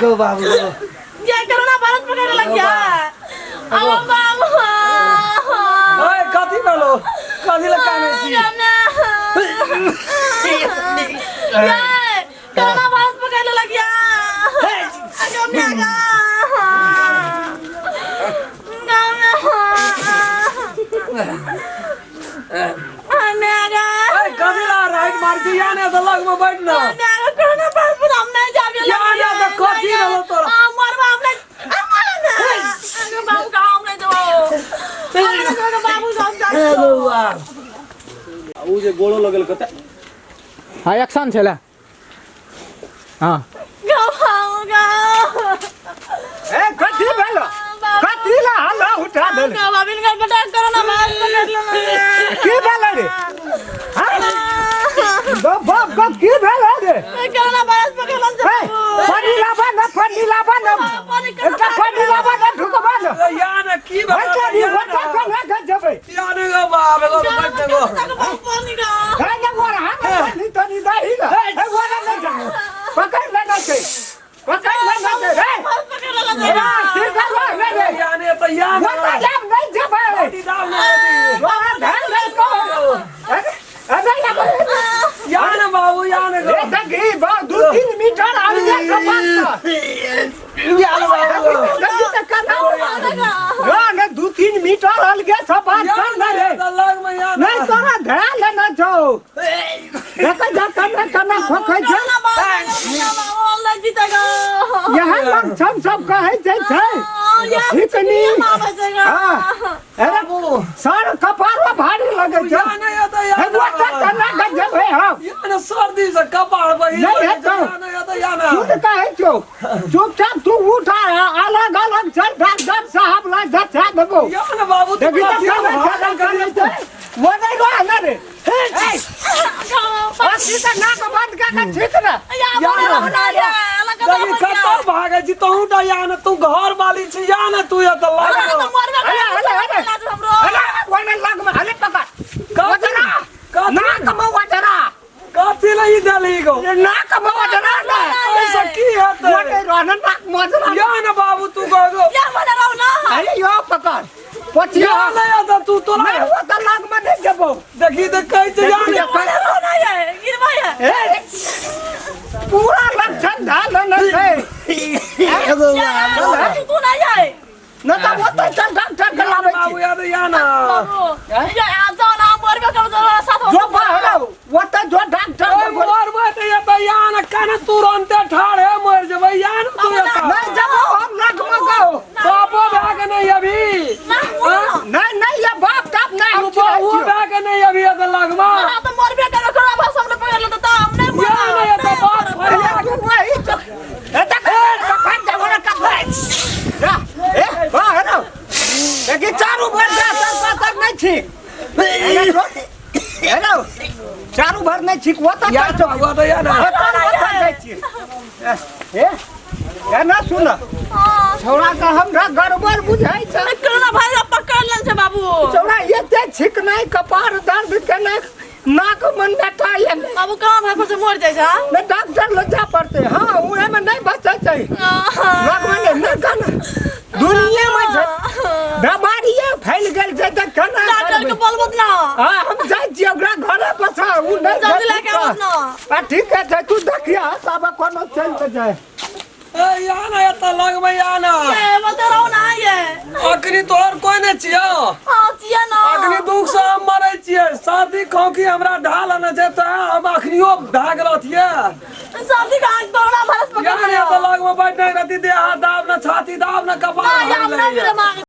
गो बाबू गो। ये कोरोना वायरस पकड़ लग गया अब बाबू। ओए, कथी भेलो? कथी लए कानै छी? ये कोरोना वायरस पकड़ लग गया। ए, कथी ला राइट मार छी? या ने तऽ लग में बैठ ना। या ने तऽ कथी भेलो तोरा? ए बौआ। उ जे गोड़ो लगल कते। हाँ, एक्शन छलै। हाँ। ए, कथी भेल? कथी ला हल्ला उठा देल? की भेल रे? हाँ? बाप बाप, की भेल रे? ए, पानी लाबा न, पानी लाबा न, एकटा पानी लाबा न, ढुकबा न। या ने की भेलो? बैठा री। या ने। ओतऽ केना के जेबै? या ने गो बाप, एगो बैठ ने गो। हे ने गोरा, हम पानी तनी दही न। हे गोरा, नहि जाओ, पकड़ लेना छै, पकड़ लेना छै रे। ए, सीधा रह रे रे। या ने तऽ या ने। ओतऽ जाब, नहि जेबै। अथी दाब ने अथी। तोरा धैल लेलकौ। अरे, अरे, अरे। या ने बाबू, या ने गो। रे देखी बा, 2-3 मीटर आगे से बात या ने बाबू। देखी तऽ केना रो ने, 2-3 मीटर अलगे से बात या कर ने ने रे। तऽ लग में या ने। नहीं, तोरा ध्यान लेना छौ। देख जा, कना कना खोखै छै। यहाँ लक्षण सब कहै छै छै ठीक नी। हाँ, अरे सर, कपारो भारी लगै छै। या ने या तऽ या हे ने। गोटा कना के जेबै हम? या ने, सर्दी से कपार बही। नहीं हेतौ। या ने या तऽ या ने। सुन, कहै छौ, चुपचाप तू उठा, अलग अलग चल, डॉक्टर साहब लग देखा देबो। या ने बाबू, तू देखी तऽ कथी कना भागल कना करी? करै छै। वो नहीं रह ना रे। ए, अथी तऽ नाक बंद कऽ के ठीक ने। देखी कतऽ भागै छी तहूँ टा? या ने, तू घर वाली छी, या ने तू एतऽ लग। अरे अरे अरे अरे, ओने लग में अरे पकड़। कथी? कथी? नाक में वजरा। कथी लए ई देलही गो? नाक में वजरा ने। ऐसे की हेतै? ओने रहने नाक में वजरा। या ने बाबू, तू गो गो। अरे यो पकड़ पोछिया। या ने एतऽ तू तोरा। नहीं, वो तो लग में नहीं जबो। देखी तऽ कहै छै या ने। ए, पूरा लक्षण ढाल न छै। ए बौआ। न तऽ ओतऽ चल, डॉक्टर के लाबै बाबू छी। या तऽ या ने। जो बाहर ओतऽ जो डॉक्टर ओए, के बोल। मरबै तऽ एतऽ या ने, केना तुरन्ते ठाढ़े मरि जेबै। या ने तू एतऽ। नहीं जबो हम लग में गो। बापो भए के नहि अभी? नहीं नहीं, ये बाप ताप नहीं, हम तू बहुओ चिढ़ै छियौ। भए के नहि अभी एतऽ लगमा? या ने एतऽ बाप अरे फरिया। तू वही तो ए देख, कखन जबो रे कखन जा। ए बाहर आओ। देखी, चारू भर जा सर पातर नहीं छी। ए रो, चारू भर नहीं छी वो तो। या ने बाबू, तऽ या ने। जाइ छी। ए ए, ना सुन, छौड़ा के हमरा गड़बड़ बुझाइ छै। कोरोना भाइरस पकड़ लेल छै बाबू। छौड़ा एते छिकनाइ, कपार दर्द केनाइ, नाक में नेटा एलै। बाबू, कोरोना भाइरस से मर जाइ छै? नहीं, डॉक्टर लग जा पड़ते। हाँ, उहे में नहीं बचै छै, लग में नहीं। नहीं केना दुनिया में छै, बीमारिये फैल गेल छै तऽ केना डॉक्टर के करबै? बोलबो ना। हाँ, हम जाइ छियै ओकरा घरे पर से उ नहीं। जल्दी लए के आबत ना। आ ठीक है, तू देखिया तब कोनो चलि के जाए। ए, या ने एतऽ लगमे या ने। ये बता ना ये। अखनी तोहर कोई नहि छियौ? हाँ, छियै ना। अखनी दुख से हम मरै छियै, सर्दी खोंखी हमरा ढाल आनै छै तऽ हम अखनियो भए गेल अथिये। सर्दी का कोरोना वायरस या पकड़ ने एतऽ लगमे बैठ नहि रहती, देह हाथ दाब ने, छाती दाब ने, कपार ना। भारी या ना लगैया। मांग।